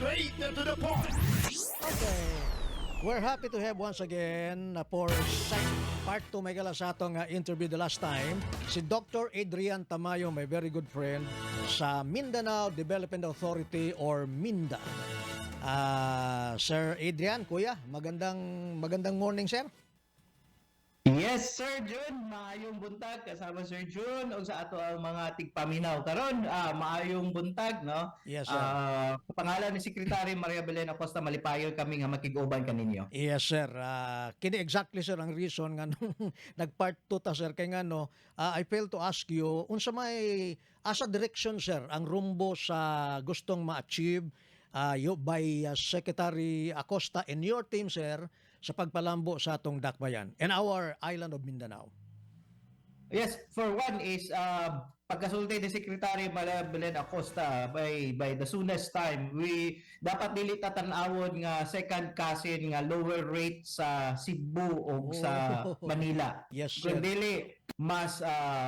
Straight and to the point. Okay. We're happy to have once again for part 2 may gala sa atong interview the last time si Dr. Adrian Tamayo, my very good friend sa Mindanao Development Authority or MinDA. Sir Adrian, kuya, magandang magandang morning, sir. Yes, Sir Jun, maayong buntag kasama Sir Jun ug sa ato ang mga tigpaminaw karon, maayong buntag, no? Yes, sir. Sa pangalan ni Secretary Maria Belen Acosta, malipayon kami nga makig-uban kaninyo. Yes, sir. Kini exactly, sir, ang reason nga nung nag-part 2 ta, sir, kay ngano I failed to ask you unsa may asa direction, sir, ang rumbo sa gustong ma-achieve by Secretary Acosta and your team, sir, sa pagpalambo sa atong dakbayan and our island of Mindanao. Yes, for one is pagkasulti ni Secretary Maria Belen Acosta, by the soonest time we dapat dili ta tan-awon nga second cousin nga lower rate sa Cebu o sa Manila. Yes, sir. Kung dili mas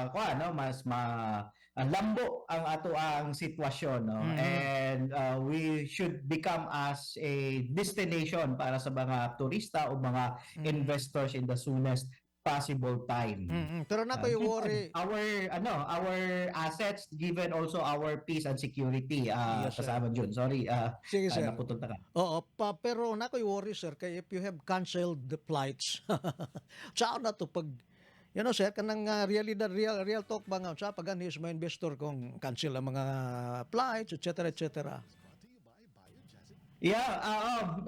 kuan, no, mas ma lambo ang ato ang sitwasyon, no, and we should become as a destination para sa mga turista o mga investors in the soonest possible time. Pero na ko'y worry. Our ano, our assets, given also our peace and security, Yes, sir. kasama Jun. Sorry, Sige, sir. Naputol ta ka. Oo, pa, pero na ko'y worry, sir, kay if you have canceled the flights, saan na to pag sir, kanang realidad, real, real talk ba nga, sa pag sa mga investor kung cancel ang mga flights, etc., etc. Yeah, oo,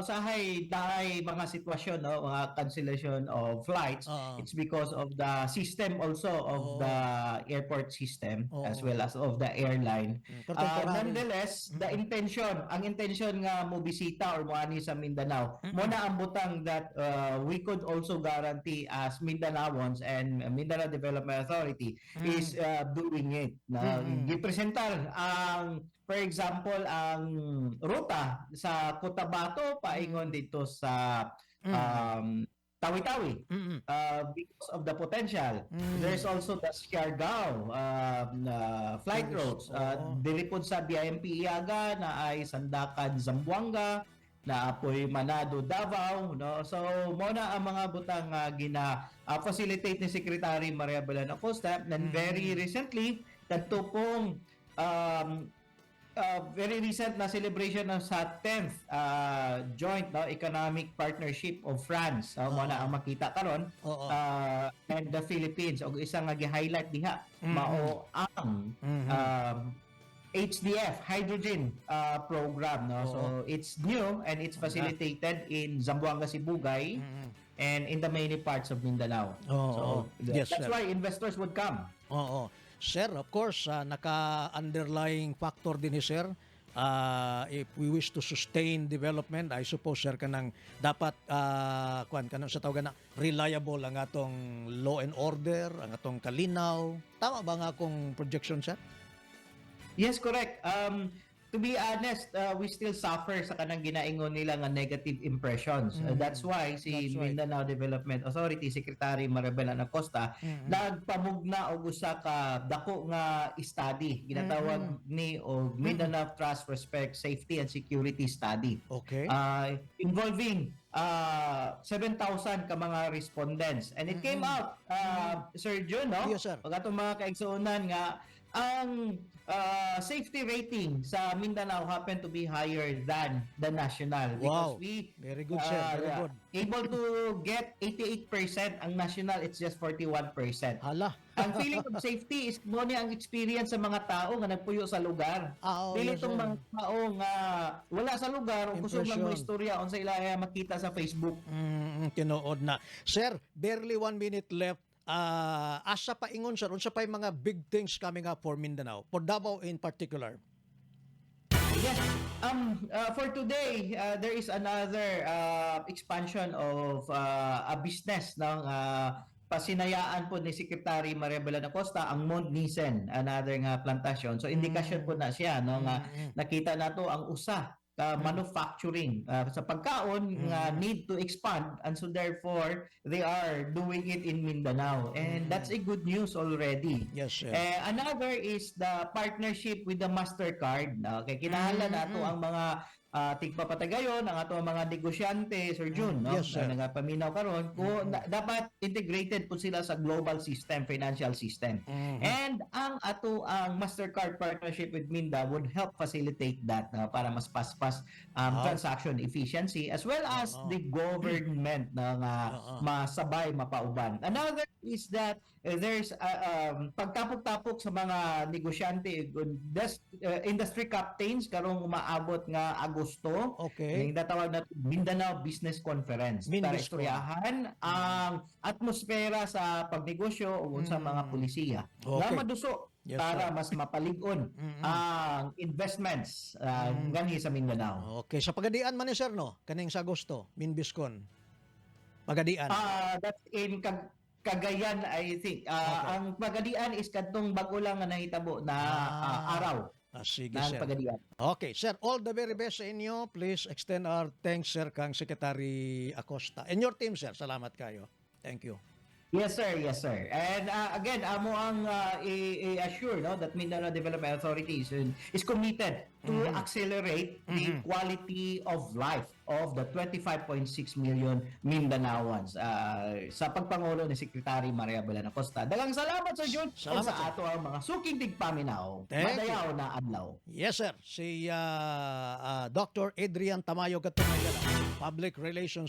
usahay dahil mga sitwasyon, no, mga cancellation of flights. It's because of the system also of the airport system as well as of the airline. Pero temporary. Nonetheless, the intention, ang intention nga mo bisita or moani sa Mindanao, mo na ang butang that we could also guarantee as Mindanaoans and Mindanao Development Authority is doing it. Na gipresentar ang, for example, ang ruta sa Cotabato paingon dito sa Tawi-Tawi because of the potential. There's also the Siargao flight routes. Diri pod sa BIMP Iaga na ay Sandakan Zamboanga, na apoy Manado Davao, no? So mo na ang mga butang gina facilitate ni Secretary Maria Belen Acosta. And very recently, kadto pong very recent na celebration ng sa 10th joint, no, economic partnership of France, mo na ang makita karon and the Philippines, og isa nga gi-highlight diha mao ang HDF hydrogen program, no? So it's new and it's facilitated in Zamboanga Sibugay and in the many parts of Mindanao. So that's sir. Why investors would come. Oo. Sir, of course, naka-underlying factor din ni sir. If we wish to sustain development, I suppose, sir, kanang dapat kuan kanang sa tawagan na reliable ang atong law and order, ang atong kalinaw. Tama ba nga akong projection, sir? Yes, correct. To be honest, we still suffer sa kanang ginaingon nila nga negative impressions. That's why si That's right. Mindanao Development Authority Secretary Maribel Acosta nagpamugna og usa ka dako nga study ginatawag ni og Mindanao Trust, Respect, Safety and Security Study. Involving 7,000 ka mga respondents. And it came out, Sir Jun, no? Yes, sir. Pag atong mga kaigsuonan nga ang safety rating sa Mindanao happen to be higher than the national because we Very good, sir. Very good. Able to get 88%. Ang national, it's just 41%. Hala. Ang feeling of safety is mo ni ang experience sa mga tao nga nagpuyo sa lugar. Dili tong sir. Mga tao nga wala sa lugar o kusog lang mo Impression. Istorya unsa ila makita sa Facebook. Tinuod na. Sir, barely one minute left. Asa pa ingon, sir, unsa pa yung mga big things coming up for Mindanao, for Davao in particular? Yes. For today, there is another expansion of a business ng pasinayaan po ni Secretary Maria Belen Acosta ang Mount Nissen, another nga plantasyon. So indikasyon po na siya, no, nga nakita nato ang usa manufacturing sa pagkaon nga need to expand, and so therefore they are doing it in Mindanao, and that's a good news already. Yes, sir. Eh, another is the partnership with the Mastercard. Okay, kinahanglan nato ang mga tigpapatagayon, ang ato ang mga negosyante, Sir June, no? Yes, sir. Na nagapaminaw karon, ko dapat integrated po sila sa global system, financial system. And ang ato ang Mastercard partnership with Minda would help facilitate that para mas paspas transaction efficiency as well as the government na nga masabay mapauban. Another is that there's pagtapok-tapok sa mga negosyante, industry captains karong umaabot nga Agosto. Yung natawag na Mindanao Business Conference. Para Minbiscon. istoryahan ang atmosfera sa pagnegosyo o sa mga pulisiya. Nga maduso para sir. mas mapalig-on ang investments ganhi sa Mindanao. Okay, sa Pagadian man ni, sir, no? Kaning sa Agosto, Minbiscon. Pagadian. Ah, that's in Cagayan, I think. Ang Pagadian is kadtong bag-o lang nga nahitabo na araw Sige, ng sir. Pagadian. Okay, sir, all the very best sa inyo. Please extend our thanks, sir, kang Secretary Acosta. And your team, sir. Salamat kayo. Thank you. Yes, sir. Yes, sir. And again, amo ang i-assure, no, that Mindanao Development Authority is committed to accelerate the quality of life of the 25.6 million Mindanaoans sa pagpangulo ni Secretary Maria Belen Acosta. Daghang salamat, Sir June. Salamat, sa sir. ato ang mga suking tigpaminaw. Thank you. Madayaw na adlaw. Yes, sir. Si Dr. Adrian Tamayo Gatunay, Public Relations